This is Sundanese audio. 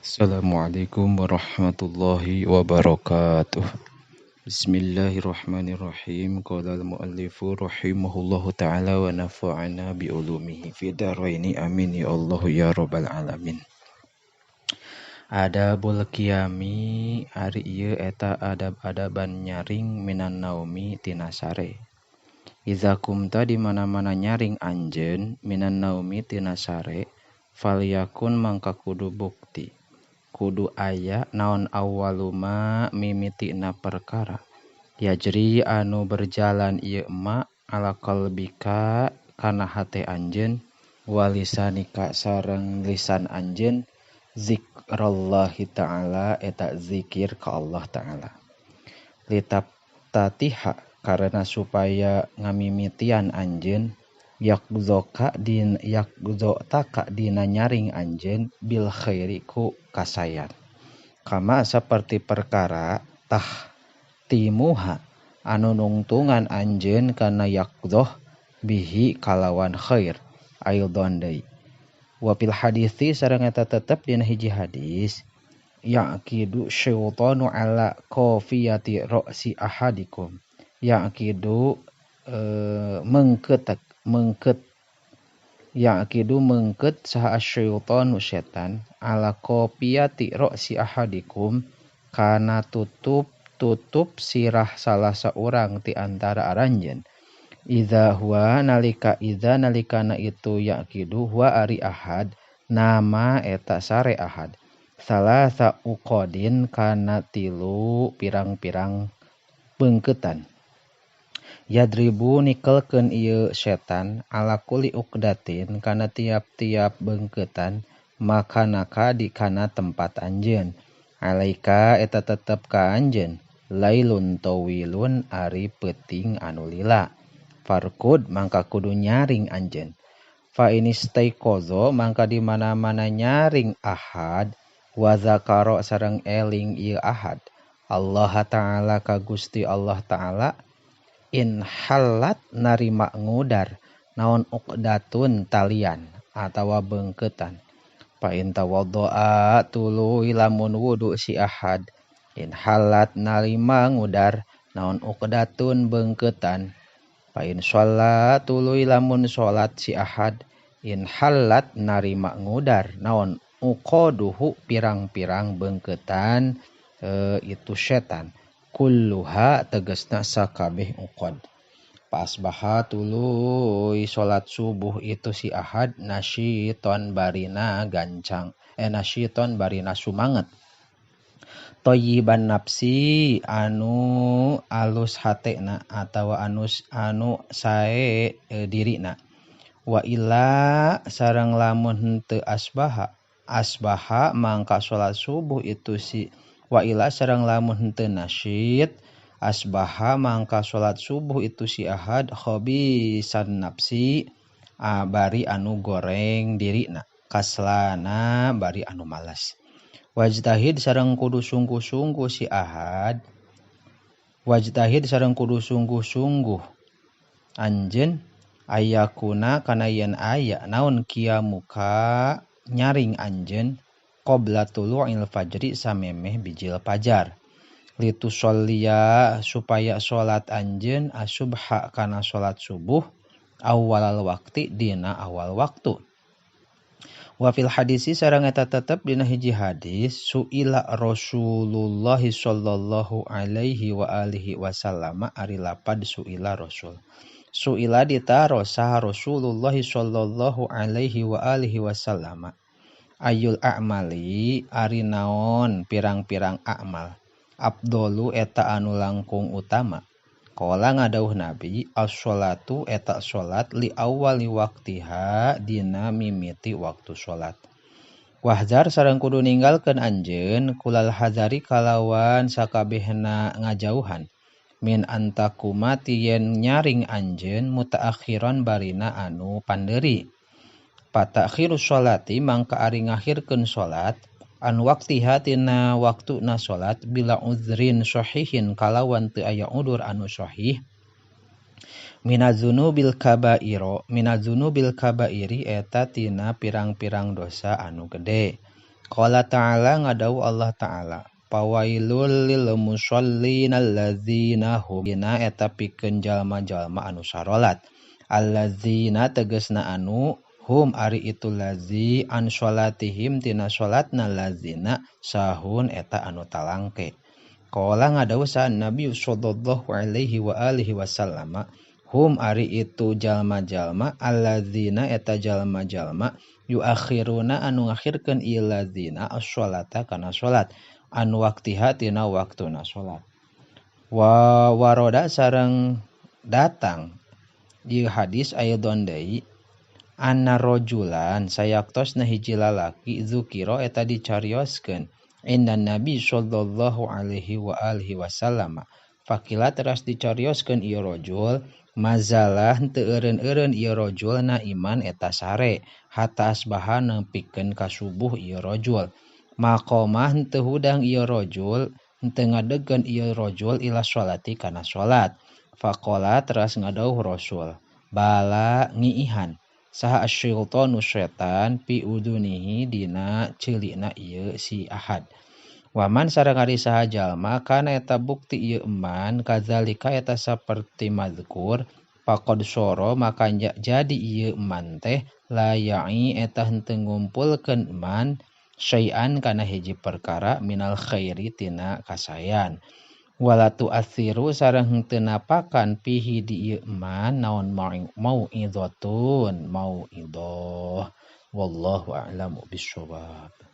Assalamualaikum warahmatullahi wabarakatuh. Bismillahirrahmanirrahim. Qala al-muallifu rahimahullahu ta'ala wa nafa'ana bi ulumihi fi dharaini, amin ya Allah ya rabbal alamin. Adabul qiyami, ari ieu eta adab-adaban nyaring minan naumi tina sare. Iza kumta, di mana-mana nyaring anjeun, minan naumi tina sare, falyakun mangka kudu bukti kudu aya naon awwaluma mimitina perkara yajri anu berjalan ieu ma ala qalbika kana hate anjeun, walisanika sareng lisan anjeun, zikrallahi ta'ala eta zikir ka Allah ta'ala, litaptatiha karena supaya ngamimitian anjeun, yakzoka din yakzotaka dina nyaring anjeun, bil khairi ku kasayan, kama seperti perkara tah timuha anu nungtungan anjeun kana yakzoh, bihi kalawan khair aidon deui. Wa fil hadisi sareng eta tetep dina hiji hadis, yaqidu syaitanu ala qafiyati ra'si ahadikum, yaqidu mengketek mengket, yaqidu mengket saha asyaitanu setan, ala qafiyati ra'si ahadikum kana tutup tutup sirah salah seorang ti antara aranjeun, idza huwa nalika, idza nalikana itu, yaqidu huwa ari ahad nama eta sare ahad, salasa uqadin kana tilu pirang-pirang beungkeutan, yadribu nikelkeun ieu setan, ala kulli uqdatin kana tiap-tiap beungkeutan, makanaka di kana tempat anjeun, alaika eta tetep ka anjeun, lailun tawilun ari peuting anu lila, farkud mangka kudu nyaring anjeun. Fa inistaiqozo mangka di mana-mana nyaring ahad, wa zakaro sareng eling ieu ahad Allah ta'ala ka Gusti Allah ta'ala, in halat narima ngudar naon uqdatun talian atawa beungkeutan. Fa in tawaddoa tuluy lamun wudu si ahad, in halat narima ngudar naon uqdatun beungkeutan. Fa in shalla tuluy lamun salat si ahad, in halat narima ngudar naon uqaduhu pirang-pirang beungkeutan itu setan, kulluha tegasna sakabeh uqad. Pasbaha tuluy salat subuh itu si ahad, nasyiton barina gancang, nasyiton barina sumanget, thayyiban nafsi anu alus hatena atawa anu sae dirina. Wa illa sareng lamun henteu asbaha, asbaha mangka salat subuh itu si, wa illa sareng lamun henteu nasyid, asbaha mangka salat subuh itu si ahad, khabisan nafsi bari anu goreng dirina, kaslana bari anu malas. Wajtahid sareng kudu sungguh-sungguh si ahad, wajtahid sareng kudu sungguh-sungguh anjeun, ayakuna kana yen aya naon kiamuka nyaring anjeun, qabla tulu'il fajri samemeh bijil pajar, litusolliya supaya salat anjeun, asubha kana salat subuh, awalal waqti dina awal waktu. Wa fil hadisi sareng eta tetep dina hiji hadis, suila Rasulullah sallallahu alaihi wa alihi wasallam, ari lapad suila rasul, suila ditaros saha Rasulullah sallallahu alaihi wa alihi wasallam, ayyul a'mali ari naon pirang-pirang amal, afdalu eta anu langkung utama. Qala ngadawuh Nabi, as-sholatu eta salat, li awwali waqtiha dina mimiti waktu salat. Wahzar sareng kudu ninggalkeun anjeun, kulal hazari kalawan sakabehna ngajauhan, min antakuma yen nyaring anjeun, mutaakhiran barina anu pandeuri. Fatakhiru sholati mangka ari ngakhirkeun salat, an waqtiha tina waktuna salat, bila uzrin sahihin kalawan teu aya udur anu sahih, minazunubil kabairo, minazunubil kabairi eta tina pirang-pirang dosa anu gede. Qala ta'ala ngadawuh Allah ta'ala pawailul lil musallin allazina hum dina eta pikeun jalma-jalma anu sarolat allazina tegasna anu hum ari itu lazi an sholatihim tina sholatna lazina sahun eta anu talangke. Qala ngadawuh saha Nabi sallallahu alaihi wa alihi wasallam hum ari itu jalma-jalma allazina eta jalma-jalma yuakhiruna anu ngakhirkeun ieu lazina as-sholata kana salat anu waktiha tina waktuna salat. Wa waroda sareng datang ieu hadis aidon deui anna rajulan sayaktosna hiji lalaki zukira eta dicarioskeun inda Nabi sallallahu alaihi wa alihi wasallam. Fakila teras dicarioskeun ieu rajul mazalah teu eureun-eureun ieu rajul na iman eta sare hatta asbaha nepikeun ka subuh ieu rajul. Maqamah teu hudang ieu rajul teu ngadegkeun ieu rajul ila sholati kana salat. Faqala teras ngadawuh rasul bala ngiihan saha asyaitanu setan pi udunihi dina ceulina ieu si ahad. Waman sareng ari saha jalma kana eta bukti ieu eman kadzalika eta saperti mazkur faqad soro maka jadi ieu eman teh layai eta henteu ngumpulkeun eman syai'an kana hiji perkara minal khairi tina kasayan. Wala tu'athiru sareng henteu napakan pihi di ieu eman naon mau'izatun mau'idhah. Wallahu a'lamu bissawab.